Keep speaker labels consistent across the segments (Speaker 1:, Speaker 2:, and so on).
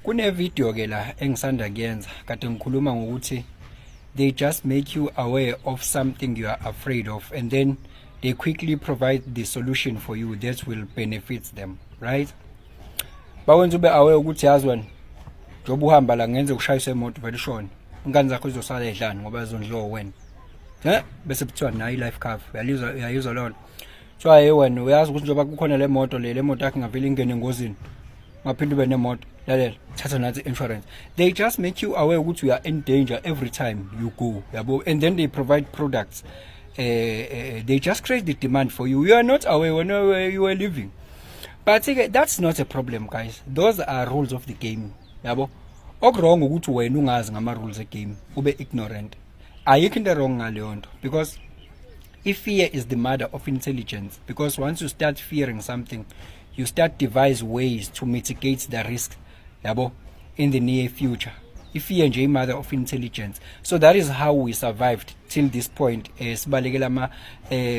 Speaker 1: Kune video ke la engisanda kuyenza, kade ngikhuluma ngokuthi they just make you aware of something you are afraid of and then they quickly provide the solution for you that will benefit them, right? Bakwenza ube aware ukuthi, yazi wena, njengoba uhamba la, ngenze ushayise imoto, vele ushone, ingane zakho izosala edlani ngoba zondliwa wena. Bese kuthiwa nayo i-life cover, uyalizwa, uyayizwa lona. Kuthiwa, hey wena, uyazi ukuthi njengoba kukhona le moto, le moto yakho ingavele ingene engozini, ungaphinde ube nemoto. Lalela, thatha nathi insurance. They just make you aware ukuthi you are in danger every time you go, yabo, and then they provide products. They just create the demand for you. You are not aware when you are living, but ke that's not a problem, guys. Those are rules of the game, yabo. Oku-wrong ukuthi wena ungazi ngama rules e-game, ube ignorant. Ayikho into wrong ngaleyo nto, because if fear is the mother of intelligence, because once you start fearing something, you start devise ways to mitigate the risk, yabo, in the near future. I-fear nje i-mother of intelligence. So that is how we survived till this point. Sibalekela ama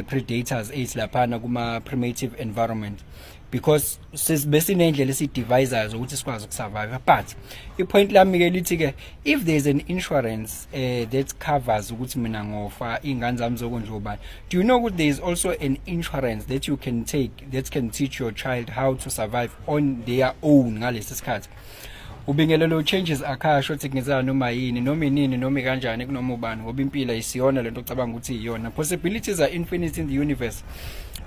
Speaker 1: predators ethu laphana kuma primitive environment because besinendlela esi-devisayo ukuthi sikwazi uku-survive. But i-point lami ke lithi ke, if there is an insurance that covers ukuthi mina ngofa, ingane zami zokondliwa ubani, do you know ukuthi there is also an insurance that you can take that can teach your child how to survive on their own ngalesi sikhathi? Ubingelelo changes akasho ukuthi kungenzeka noma yini, noma inini, noma kanjani, kunoma ubani, ngoba impilo ayisiyona lento ocabanga ukuthi iyona. Possibilities are infinite in the universe.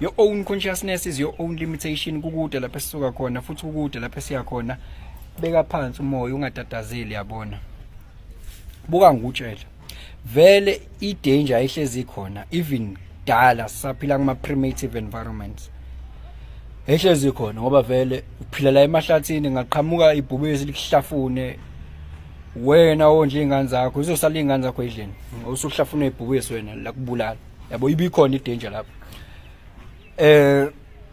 Speaker 1: Your own consciousness is your own limitation. Kukude lapho esisuka khona futhi kukude lapho esiya khona. Beka phansi umoya, ungatatazeli, yabona. Buka, ngikutshela vele, i-danger ayihlezi khona. Even dala sisaphila kuma primitive environments, ehlezi khona, ngoba vele uphila la emahlathini, ngaqhamuka ibhubesi likuhlafune wena, wondle ingane zakho, izosala ingane zakho endlini usuhlafuna ibhubesi wena la kubulala, yabo. Ibikhona i-danger lapho.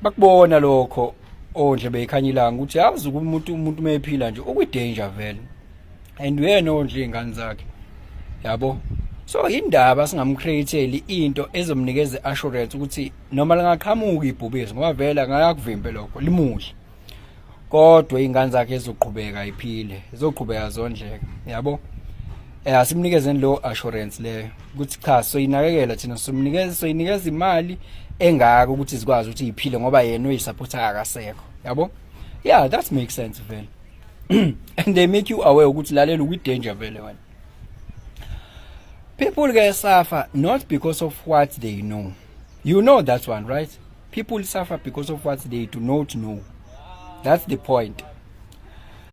Speaker 1: Bakubona lokho ondle beyikhanya ilanga ukuthi, yazi, umuntu mayephila nje ukwi-danger vele, and uyena ondle ingane zakhe, yabo. So indaba singam-createli into ezomnikeza assurance ukuthi noma lingaqhamuka ibhubesi, ngoba vele angakuvimbe lokho, limuhle, kodwa ingane zakhe ezoqhubeka iphile, izoqhubeka zondleka, yabo. Asimnikezeni lo assurance leyo ukuthi cha, soyinakekela thina, somnikeza, soyinikeza imali engaka ukuthi zikwazi ukuthi iphile, ngoba yena uyi-supporta akasekho, yabo. Yeah, that makes sense vele. And they make you aware ukuthi, lalela, ukwi danger vele wena. People ke suffer not because of what they know. You know that one, right? People suffer because of what they do not know. That's the point.